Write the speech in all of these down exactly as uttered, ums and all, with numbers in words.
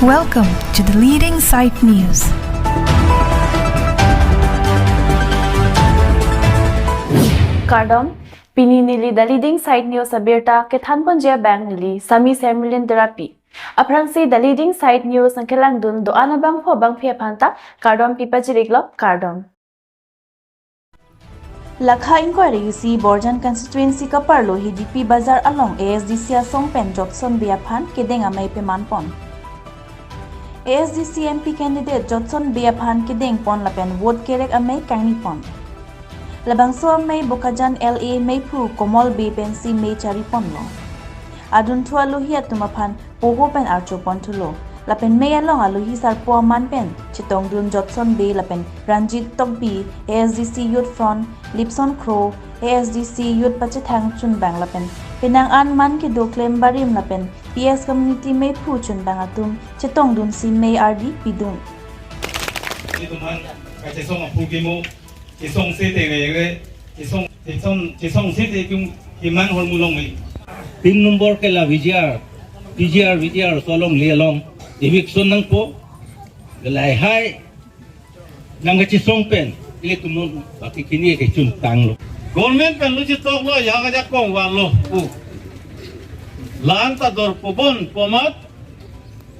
Welcome to the leading site news. Kardom, pini neli The Leading Site News abirta kethanponji abang neli Sami Sermilin Terapi. Aphrangsi The Leading Site News nangkelangdun do-an abangphu abangphi aphanta kardom pipachiriklo, kardom. Lakha ingkoi ra isi Borjan constituency kaparlo Hidipi Bazar along A S D C asong pen Jotson Bey aphan kedeng amei pemanpon. A S D C M P candidate Jotson Bey aphan kedengpon lapen vote kerek amei kangnipon. Labangso amei Bokajan L A meiphu Komol Bey pensi mei chariponlo. Adunthu alohi atum aphan poho pen archopon thulo. Lapen mei along alohi sarpo aman pen chetongdun Jotson Bey lapen Ranjit Tokbi, A S D C Youth Front, Lipson Kro, A S D C Youth pachethang chunbang lapen penang an man kedo klem barim lapen P S community meiphu chunbang atum chetongdunsi mei ardi pidun. Ituman kachesong aphu kimo, chesong sete ngai, chesong, chesong, chesong sete kum kiman hormulong ngai. Tin nombor ke la V G R, V G R, V G R solong le along eviction nangpo, lahai nangkachesong pen ilitum non baki kini kechuntanglo. Government pen lo chetoklo, ya kajakong vanlo pu. La-an ta dorpo bon pu amat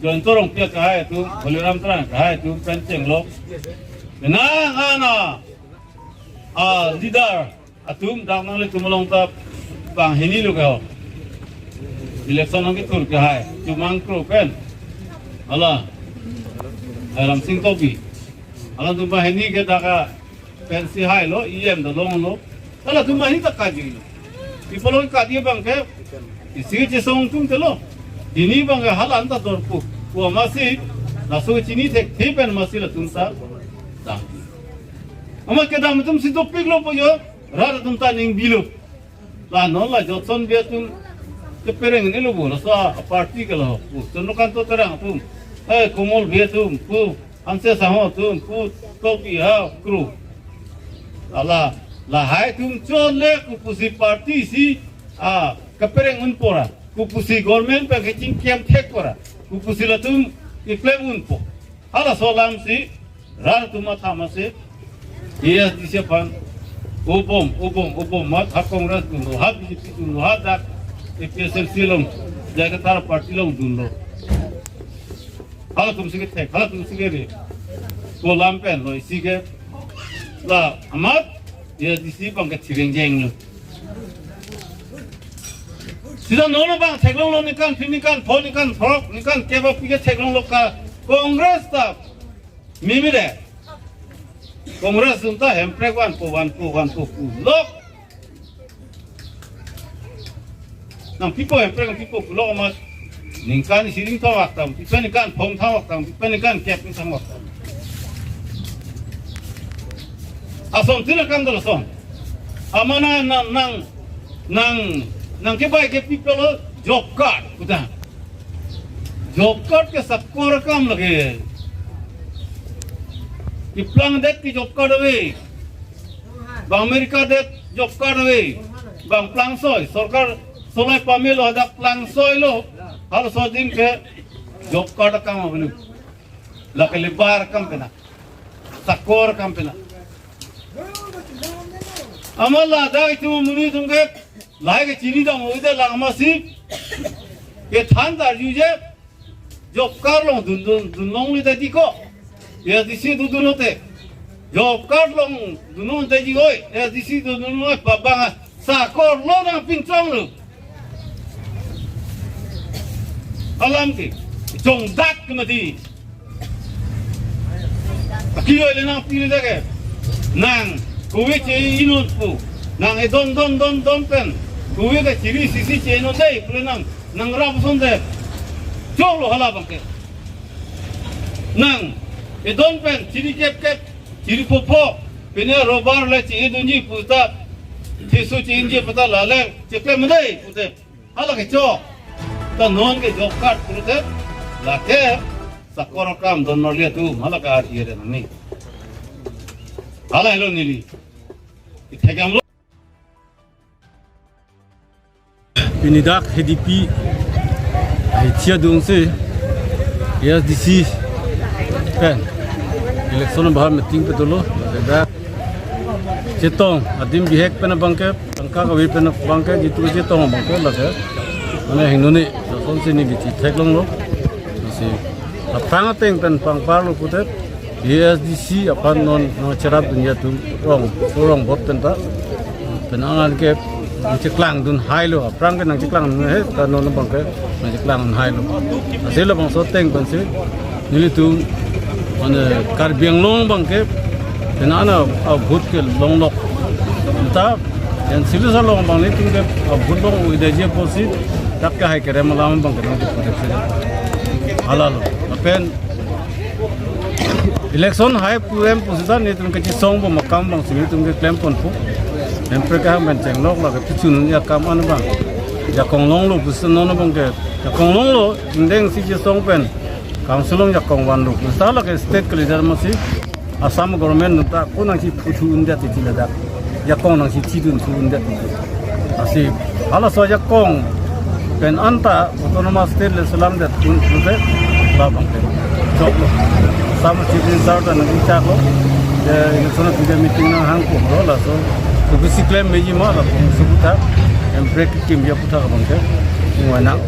Joyanta Rongpi akehai atum, Baliram Terang akehai atum pen chenglo. Penang an a leader atum dak nanglitum along ta panghinilo ke ho. Election nangkethur kehai, Chumang Kro pen, hala, eh, Ramsing Tokbi. Halatum panghini ke dak pensi hailo, E M ta longlo. Halatum panghini ta kajilo. Pi apot lo kadi abang ke, isi chesong atum telo. Hini abang ke hala-an ta dorpo pu amatsi, laso chini thekthe pen amatsi latum ta dam. Amat kedam atumsi dopiklo pu jo, rat atum ta ning bilo. La non la Jotson Bey atum kepereng ni lo bo, laso aparty ke lo. Pu Chandrakanta Terang atum, eh, Komol Bey atum, pu Hanse Sangho atum, pu Tokbi ha Kro. Ala, lahai atum chole kopusi party si, ah, kepereng unpo ra, kopusi government pen kachingkimthekpo ra, kopusi latum keklem unpo. Halaso alamsi rat atum matha masi, A S D C aphan ubom, ubom, ubom amat ha Congress dunlo, ha B J P dunlo, ha dak A P H L C along, dak kathar party along dunlo. Halatumsi kethek, halatumsi kere. Kolam pen lo isi ke. La amat A S D C abang ke chiringjenglo. Sita non abang theklonglo, ningkan phli, ningkan pho, ningkan throk, ningkan kep aphi ke theklonglo ka Congress ta mimi de. Congress atum ta Hemprek vanpo, vanpo, vanpo pulo. Nangpipo Hemprek, nangpipo pulo amat. Ningkan isi ingthang vaktam, pipen ningkan phongthang vaktam, pipen ningkan kep ingthang vaktam. Asontin akam dolo son. Amat nang, nang, nang, nang, nangkebai ke pi apotlo job card puta. Job card ke sakor akam lake. Keplang det ke job card ave. Bang America det job card ave. Bang plangsoi, sorkar solai pamelo, hadak plangsoi lo. Halaso adim ke job card akam ave. Lake labour akam pena. Sakor akam pena. Amat ladak itum amonit atum ke lahai ke chinidam ave de, la amatsi kethan ta arjuje. Job card along dun, dun, dunlongle ta diko. A S D C dun, dunlote. Job card along dunlongle ta diko. A S D C dun, dunlongle, pabang asakor lo nangpinchong lo. Alam ke chongdak ke mati. Akio le nangpilo ta ke. Nang kove che-inut pu. Nang edon don don don pen kove ke chiri sisi che-inut dei pu le nang, nang rap son de. Choklo hala abang ke. Nang edon pen chiri kep kep, chiri pho pho, pine robar le che-idunji puta, thisu che-inji puta lale cheklem dei pute. Hala ke chok. Ta non ke job card pulote, lake sakor akam don marli atum, hala ke ar-i re nangni. Hala helo neli. Ithek amlo. Pini dak Hidipi ahithi adungsi A S D C pen election abang meeting pen dolo, ladak chetong adim bihek pen abangke, tangka kave pen abangke, jitu chetong abangke lake, mane hingnoni, lasonsi neli chetheklonglo. Lasi aphrang ateng pen pangparlo pulote, A S D C aphan non nangcherapdunji atum rong, rong vote pen ta, pen angan ke nangcheklangdun hailo, aphrang ke nangcheklangdun he, ta non abangke nangcheklangdun hailo. Lasi labangso ateng pensi nelitum, mane, Karbi Anglong abangke, pen ana a-vote kelonglok. Ta, N C L S along abang nelitum ke a-vote long-edetji apotsi, dak ke hai kerem alam abangke nangkepu dek se. Halalo. Lapen election hai pu-em pusita nelitum kachesong bom akam abangsi nelitum keklem ponpo. Hemprek kehang pen chenglok lake pichun-unji akam an abang. Jakong longlo pusita non abangke. Jakong longlo, ingdeng si chesong pen council along jakong vanlo. Pusita lake state ke leader masi Assam government nunta ko nangcheputhu-undet titi ladak. Jakong nangchethidun thu-undet titi. Lasi halaso ajakong pen anta autonomous state le selamdet un pulote labangke choklo. Assam Chief Minister ta nangchechaklo. Je election aphi ke meeting nanghangpo lo, laso. Kopi si klem meji ma laso aputhak. Hemprek kekimji aputhak abangke. Ingwai nang.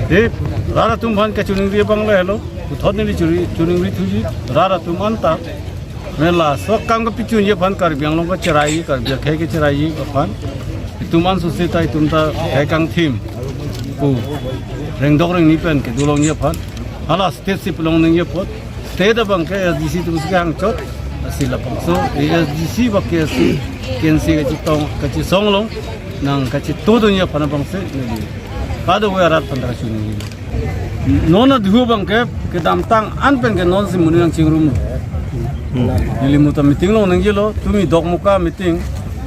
Te, rat atum aphan kachiningri abang le helo. Puthot neli churi, chiningrithuji, rat atum anta. Mane laso akam kepichunji aphan Karbi Anglong kecherai, Karbi akhei kecherai aphan. Itum anso seta itum ta khei kangthim pu rengdok rengni pen kedolongji aphan. Hala state si pelong nangji apot. State abangke A S D C atumsi kehangchot. Lasi labangso A S D C ba K S C, K N C kachetong, kachesong along nangkachetongdunji aphan abangsi neli kadokave arat aphan ta kachiningri. Non adhu abangke kedamtang an pen ke nonsi monit nangchingrumlo. Neli muta meeting long nangjilo, tumi Dokmoka meeting.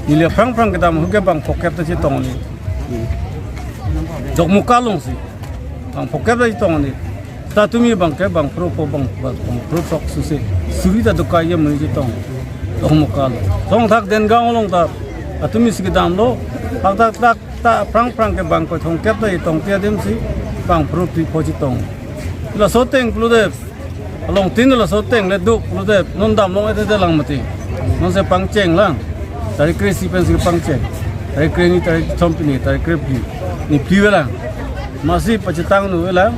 Neli aphrang aphrang kedam ahut ke bang phokep ta chetong ni. Dokmoka alongsi bang phokep ta chetong ni. Ta tumi abangke bang phro pho bang, bang, bang phro sok susi. Suri ta dokai ya monit chetong. Dokmoka along. Thongthak Dengaon along ta, a, tumisi kedamlo. Thakthak thak ta aphrang aphrang ke bang koi thomkep ta chetong pi adimsi bang phro phli pho chetong. Laso ateng pulote, along tin laso ateng le do pulote, non damlong-edet lang mati. Nonsi pangcheng lang. Tarik kre-isi pensi pangcheng. Tarik kre-ni, tarik thom pini, tarik kre-phli. Ni phli avelang. Masi pachetongdun avelang.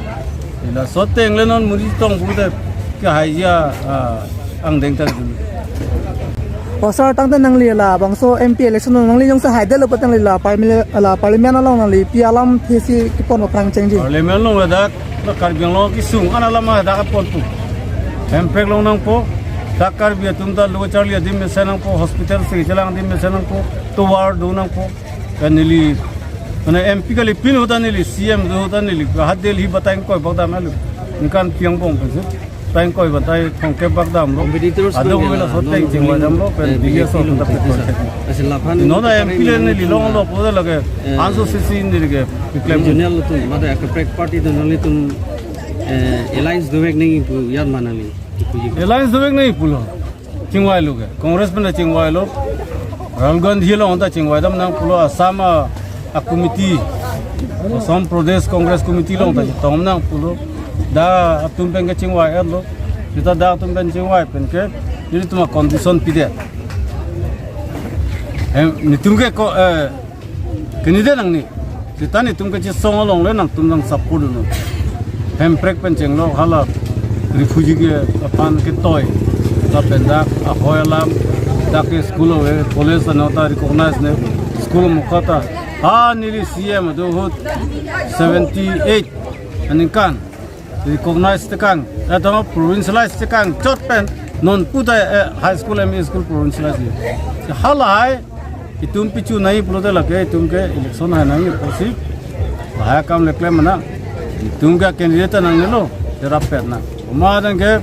Laso ateng le non monit chetong pulote, kehai ya, ah, angdeng ta dun. O sir, tangte nangli labangso M P election nangli jongsi haidetlo pu tangte la parmi-, la parliament along nangli pi alamthesi kepon aphrang chengji? Parliament along ladak, la Karbi Anglong kesung an alam ladak ponpo. Hemprek long nangpo, dak Karbi atum ta lo charli adim mesen nangpo, hospital si chelang adim mesen nangpo, tovar do nangpo. Kan neli, mane M P kali pin ahut ta neli, C M do ahut ta neli, ha Delhi ba ta ingkoi bak damlo. Ningkan pi angbong pensi ta ingkoi ba ta thomkep bak damlo. Competitors ado pen ke la, laso non ateng chingvai damlo, pen eh, B J P B J P so along ta chingvai pekoi. Asa laphan non ta M P le neli longlo pulote lake, eh, anso sisi neli ke, keklem. Regional atum, mate akaprek party atum nanglitum, eh, alliance dovek nangji pu yan ma nangli. Alliance dovek nangji pulo. Chingvailo ke. Congress pen ta chingvailo. Rahul Gandhi along ta chingvai dam nang pulo, Assam a, a committee. Assam Pradesh Congress Committee along ta chetong nang pulo. Dak atum pen ke chingvai-etlo. Seta dak atum pen chingvai pen ke, nelitum a-condition pidet. Em, netum ke ko, eh, kenidet nangne. Seta netum kachesong along le nangtum nang-support dun. Hemprek pen chenglok hala refugee ke aphan ketoi. Lapen dak ahoi alam, dak ke school ave, college ano ta recognize ne, school mukha ta. Ha neli C M do ahut seventy-eight aningkan recognize tekang, atau provincialize tekang chot pen non puta, eh, high school, M E school provincialize ye. Halahai itum pichu nangji pulote lake itum ke election hai nangji pusi. Lahai akam le klem nang. Itum ke candidate nangnelo, cherap pet nang. Komat nang ke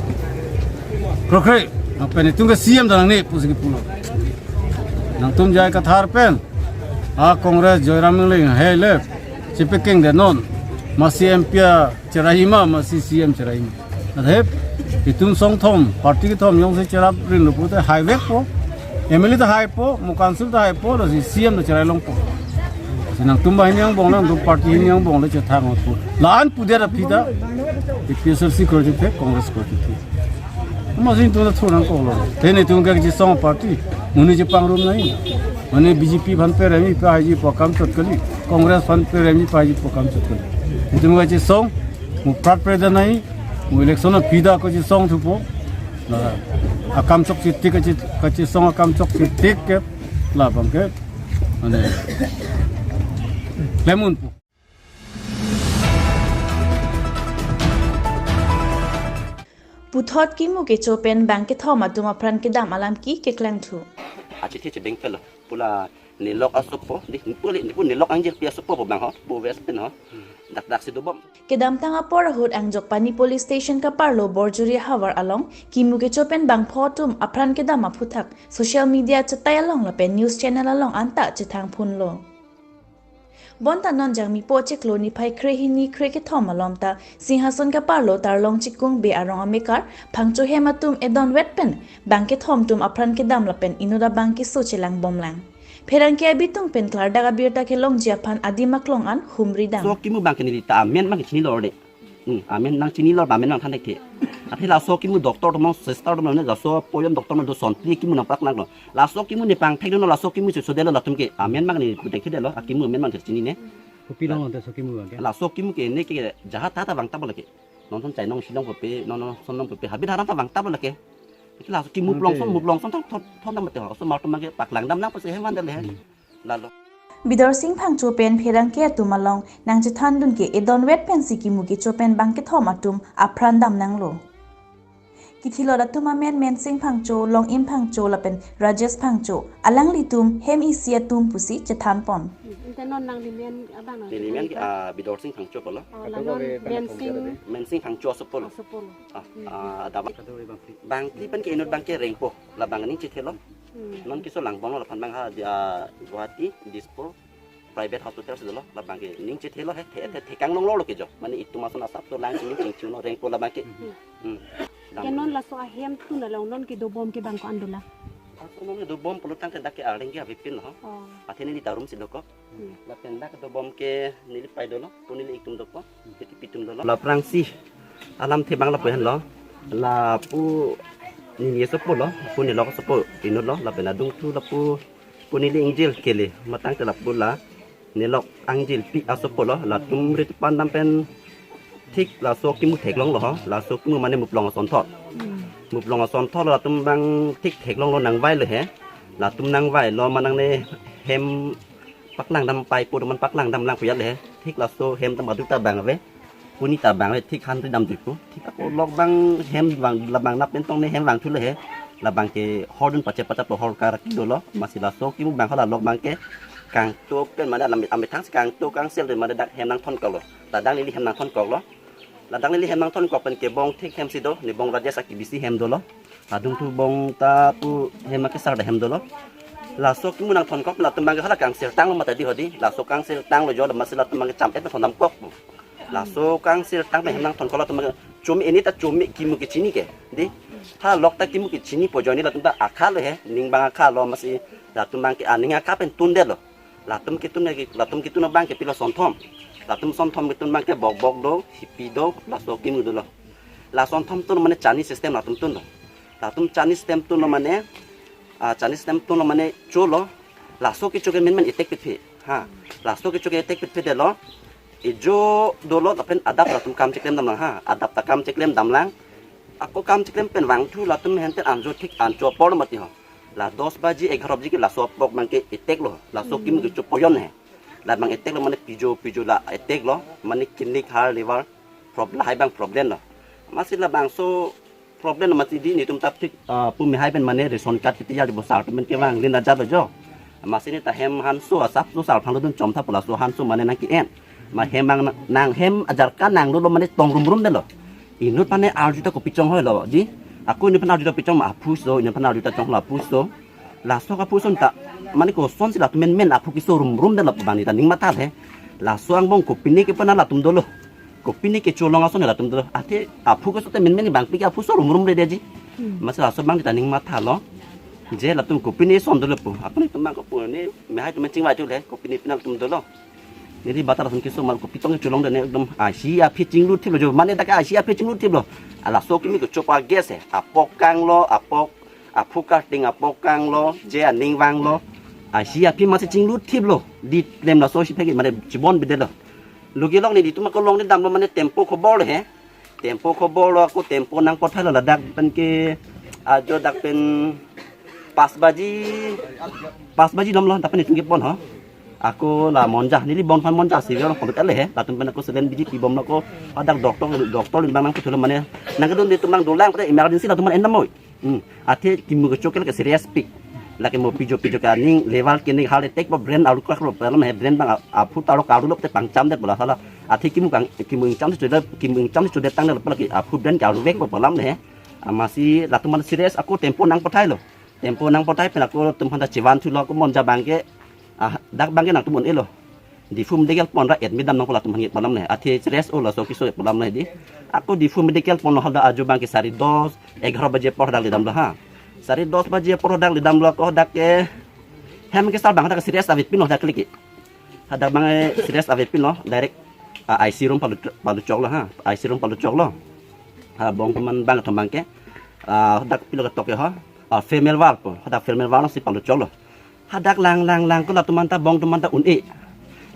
krokre, nang pen itum ke C M ta nangne pusi kepulo. Nangtum J I Kathar pen, a Congress Joyram Engleng hai le, chepekengdet non, masi M P a cheraihi ma, masi C M cheraihi ma. Athe, itum songthom, party kethom jongsi cheraprinlo pulote haivekpo, M L A ta haipo, mo council ta haipo, lasi C M ta cherai longpo. Si nangtum ba hini angbong, nangtum party hini angbong le chethang hotpo. La-an pudet aphi ta, APHLC korte thek, Congress korte thek. Amatsi itum ta thunang kok lo. Te netum ke kachisong party, monit chepangrum nangji. Mane BJP aphan perem pahaiji pu akam chot kali, Congress aphan perem pahaiji pu akam chot kali. Netum kachisong, mo prat peda nangji, mo election aphi ta kachisong thupo. Na, akam chokche tik kachi, kachisong akam chokche tik ke, labang ke, mane, klem unpo. Puthot kimu kecho pen bang kethom atum apran kedam alam ke keklangthu. Achithi chedeng pelo. Pu la nelok asopo, di, pu le, pu nelok angjirpi asopo pu bang ho, pu ves pen ho. Dak dak si dobom. Kedamtang apor ahut Angjokpani Police Station kaparlo Borjuri havar along kimu kecho pen bangpho atum apran kedam aphuthak social media chetai along lapen news channel along anta chethang phunlo. Bonta non Jangmipo chiklo niphai kre hini kre kethom alom ta Singhason kaparlo Tarlong Chikung Bey arong amekar Phangcho hem atum edon vet pen bang kethom atum apran kedam lapen inut abang keso chelang bomlang. Pherangke abitung pen klardak abirta kelongji aphan adim aklong an humri dam. So kimu bang ke neli ta amen bang ke chinilo de. Hmm, amen nangchinilo, amen nangthan thekthe. Athe laso kimu doctor atum, sister atum, laso poyon doctor atum do sonti kimu nangpaklang lo. Laso kimu ne pangthek dun lo, laso kimu si sodelo latum ke. Amen bang ne puthekthe delo, akimu amen bang chinine. Kopi long lo te so kimu bang ke? Laso kimu ke ne ke jahat tata bang tabo lake. Non son chainong shilong kopi, non non son nong kopi. Habit haram ta bang tabo lake. Ke laso kimu Oke. Plong son, mu plong son thon thon thon dam te. So mar atum bang ke paklang dam nang pase heman dele. Hmm. Lalo. Bidorsing Phangcho pen pherangke atum along nangchethan dun ke edon vet pensi kimu kecho pen bang kethom atum apran dam nanglo. Kithilot atum amen Mensing Phangcho, Longim Phangcho lapen Rajesh Phangcho. Alanglitum hem isi atum pusi chethan pon. Inte non nangli men abang nang Neli men chethan ke, ah, Bidorsing Phangcho pulo. Oh, la Kato non kabe bang Mensing. Phangcho. Mensing Phangcho asopo lo. Asopo lo. Ah, Hmm. Ah, ada bang. Kato kabe bang. Bang ti pen ke inut bang ke rengpo. Labang ning chethelo. Hmm. Non keso lang bomlo laphan bang ha dia Guwahati, Dispur, private hospital si dolo, labang ke ning chethelo he, the, the, thekang longlo lo ke jo. Mane itum ason asap to lang chini chingchuno rengpo labang ke. Hmm. Hmm. Ke non laso ahem tun along non kedo bom ke bang ko-an dolang? Ako non kedo bom pulo tangte dak ke arleng ke avepin lo. Oh. Athe neli ta room si dokok. Hmm. Lapen dak kedo bom ke neli pai dolo, pu neli itum dopo, ketipi atum dolo. Laprangsi alamthe bang lapu henlo. Lapu neli asopo lo, pu nelok asopo inut lo, lapen adungthu lapu pu neli ingjir kele, matang te lapu la nelok angjirpi asopo lo, latum rit pandam pen thik laso kimu theklong lo ho, laso kimu mane muplong asonthot. Hmm. Muplong asonthot lo latum bang thik theklong lo nangvai lo he. Latum nangvai lo manang ne hem paklang dam pai pu man paklang dam lang puyat le he. Thik laso hem ta madu ta bang ave. Pu ne ta bang ave thik han ri dam juipo. Thik ako lok bang hem bang labang nap pen tong ne hem vangthu le he. Labang ke hor dun pache pacha po hor kar ki dolo. Amatsi laso kimu bang hala lok bang ke kangto pen mane lam amethang si kangto kangsel de mane dak hem nangthon kok lo. Ladak neli hem nangthon kok lo. Ladak neli hem nangthon kok pen ke bong thik hem si do, ne bong Rajesh aki bisi hem dolo. Adungthu bong ta pu hem akesar da hem dolo. Laso kimu nangthon kok latum bang ke hala kangsel tang lo mata di hodi. Laso kangsel tang lo jo amatsi latum bang ke cham et thon dam kok pu. Laso kangsel tang pen hem nangthon kok latum bang ke chumi ini ta chumi kimu kechini ke. Di. Ha lok ta kimu kechini po jo ne latum ta akha lo he. Ning bang akha lo amatsi latum bang ke aning akha pen tun det lo. Latum ketun ke, latum ketun abang ke pilo sonthom. Latum sonthom ketun bang ke bok bok do, hipi do, laso kimu dolo. La sonthom tun mane chani system latum tun lo. Latum chani system tun lo mane, ah, chani system tun lo mane cholo. Laso kecho ke menmen etek pitphi. Ha. Laso kecho ke etek pitphi det lo. Ejo dolo lapen adap latum kam cheklem dam lang ha. Adap ta kam cheklem dam lang. Ako kam cheklem pen vangthu latum henten anjo thik ancho apor lo mati ho. La dos baji egharo baji ke laso apok bang ke etek lo. Laso kimu kecho poyon he. Labang etek lo mane pijo pijo la etek lo. Mane kidney har liver problem lahai bang problem lo. Amatsi labangso problem lo amatsi di netum ta thik, ah, pu mehai pen mane ration card kiti ya di bosar pen kevang lin ajar lo jo. Amatsi ne ta hem hanso asap so sar phang lo dun chom tha pu laso hanso mane nang ki-en. Ma hem bang nang, nang hem ajar ka nang lo mane tong rum rum det lo. Inut aphan arju ta kopi chonghoi lo di. Ako inut aphan arju ta pi chong ma aphu so, inut aphan arju ta chong lo aphu so. Laso aphu son ta mane kosonsi latum menmen aphu keso rum rum det lo bang ne ta ning matha le. Laso angbong kopine kepana latum dolo. Kopine kecho long ason latum dolo. Athe aphu keso te menmen bang pi ke aphu so rum rum det ji. Hmm. Amatsi laso bang ne ta ning matha lo. Je latum kopine son dolo pu. Apuni tum bang ko pu ne mehai tum chingvai thu le kopine pina latum dolo. Neli bata lason keso mal kopi tong cholong de ne ekdom aisi aphi chinglu thiplo jo, mane dak aisi aphi chinglu thiplo. Laso kimi kecho pa gas he. Apok kanglo, apok, aphu karting apok kanglo, je aning vanglo. Aisi aphi masi chinglu thiplo. Di klem laso si phegi mane chibon bidetlo. Logilok nelitum ako longledamlo mane tempo khobor he. Tempo khobor lo, ako tempo nangpothailo, ladak pen ke ajo dak pen pas baji, pas baji lom lo, dak pen itum kepon ho. Ako la Monja, neli bong phan Monja si orang pondok ele he, latum pen ako selen biji pibomlo ako, hadak doktor, doktor limbang nangputhulo mane, nangkedun di tumang dolang pada emergency latum man endam oi. Hmm. Athe kimu kecho ke lake serious pik. Lake mo pijo pijo ke aning level ke ning heart attack ba brain arlo crack lo, problem he, brain bang a-, aphu ta arlo karlo te pangcham det bola sala. Athe kimu kang, kimu ingcham si chodet, kimu ingcham si chodet tangdet pala ke aphu brain ke arlo vek ba problem he. Amatsi latum man serious ako tempo nangpothailo. Tempo nangpothai pen ako latum handa chivan thulo ako Monja bangke, ah, dak bangke nangtum un-elo. Diphu Medical pon ra admit dam nangpo latum hangit palam le. Athe serious o laso keso palam le di. Ako Diphu Medical pon lo hadak ajo bangke sari dos, egharo baje apor hadak ledamlo ha. Sari dos baje apor hadak ledamlo ako hadak ke hem kesar bang hadak serious ave pinlo hadak kliki. Hadak bang serious ave pinlo direct, ah, I C room palu, palu choklo ha. I C room palu choklo. Ha bong teman bang teman ke. Ah, hadak pilo ketok ke ha. Ah, female ward po. Hadak female ward si palu choklo. Hadak lang lang lang ko latum anta bong tum anta un-e.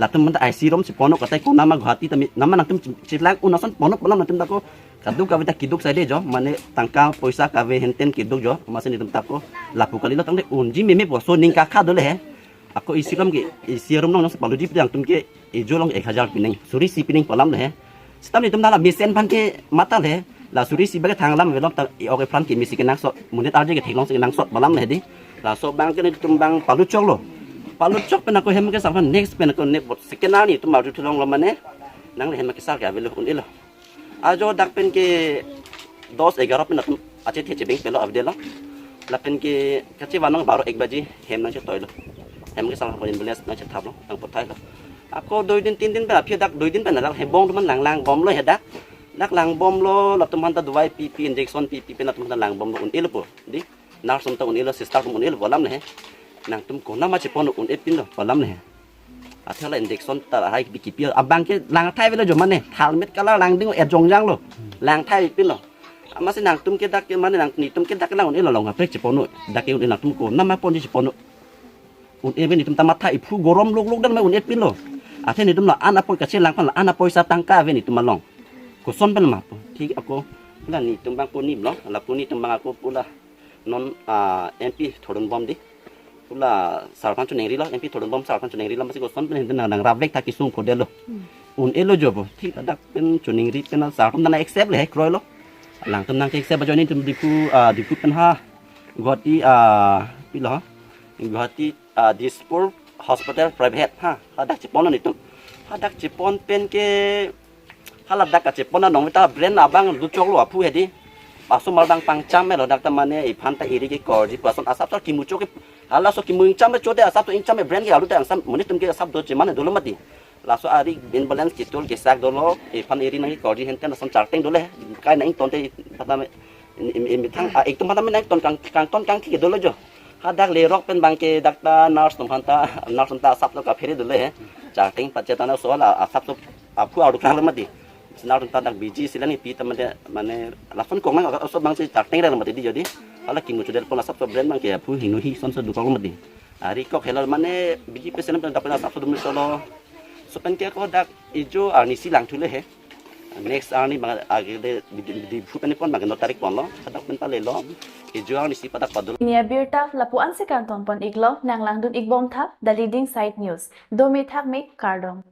Latum anta I C room si ponok katai ko nama Guwahati tami nama nangtum chi-, chilang un ason ponok ponok nangtum ta ko kaduk kave ta kiduk saide jo, mane tangka poisa kave henten kiduk jo, masi nelitum ta ko lapu kalilo tangte unji meme po so ning kakha dole he. Ako I C room ke, I C room nong nang si paluji pidi nangtum ke ejo along ek hajar pining, suri isi pining palam le he. Sitame nelitum nala mesen aphan ke matha le. La suri isi bage thang alam velom ta e-ok epran kimi si kenangsot. Monit arje ke theklong si kenangsot palam le di. Laso bangke nelitum bang palu choklo. Palu chok pen ako hem kesar aphan next pen ako ne bot second arni itum arju thulonglo mane. Nang le hem kesar ke avelo un-elo. Ajo dak pen ke dos egharo pen atum achethe chebeng pelo avedetlo. Lapen ke kachevan nang baro ek baji hem nangchetoilo. Hem kesar aphan ambulance nangchethaplo, nangpothailo. Ako dui din tin din pen aphi dak dui din pen dak hem bong tum man lang lang bomlo he dak. Dak lang bomlo, latum anta dawai pipi, injection pipi pen latum anta lang bomlo, un-elo po. Di, nurse anta un-elo, sister tum un-elo palam le he. Nangtum konama chepon un-e pinlo palam le he. Athe la injection ta hai pi kipi abang ke lang thai avelo jo mane, thalmet kalar lang ding e jongjanglo. Lang thai pinlo. Amatsi nangtum ke dak ke mane nang nelitum ke dak lang un-elo, long kaprek chepon dak ke un-e, nangtum konama ponji chepon un-e ave, nelitum ta matha iphu gorom lok lok dan ma un-e pinlo. Athe nelitum la-an apoi kachelang aphan la-an apoisa tangka ave nelitum along. Koson pen ma po. Thik ako la nelitum bang pu nimlo, la pu nelitum bang ako pu la non, ah, M P Thordun Bom di. Pu la sar aphan choningrilo, M P Thordun Bom sar aphan choningrilo, masi koson pen hinte nang nang ravek tha kesung phodetlo. Un-elo jo po. Thik dak pen choningri pen sar atum nang accept le he kroilo. Langtum nang accept ajoine nelitum Diphu, ah, Diphu pen ha Guwahati, ah, pilo ha. Guwahati, ah, Dispur Hospital private ha. Hadak cheponlo nelitum. Hadak chepon pen ke hala dak kachepon anong ta brain abang luchoklo aphu he di. Paso mal bang pangcham melo dak ta mane iphan ta eri ke korji pason asap ta kimu chok ke. Halaso kimu ingcham me chode asap to ingcham me brain ke alu ta angsam monit tum ke asap do chemane dolo mati. Laso ari ambulance kitul kesak dolo, iphan eri nang korji henten ason charteng dole. Kai nang ton te pata me, im, im, im, thang, ah, ektum pata me nang ton kang, kangton kangthi ke dolo jo. Hadak lerok pen bangke dak ta nurse tum aphan ta, nurse tum ta asap to kaphere dole he. Charteng pachetana so la asap to aphu aruk lang mati. Nurse tum ta dak biji silang ipi ta mane, mane lason kong nang aso bangsi charteng lang mati di jadi. Hala kimu chodet pon asap to brain bangke aphu hingno hi son so dukok mati. Ari kok helo mane biji pesen pen dak pen asap so dum solo. So pen ke ako dak ejo arni si lang thule he. Next arni bang age de di, di, Diphu pen pon bang no tarik ponlo. Hadak pen palelo. Ejo arni si padak padul. Ini abirta lapu-an si kangton pon iklo, nang langdun ikbom tha The Leading Side News. Dome thakme, kardom.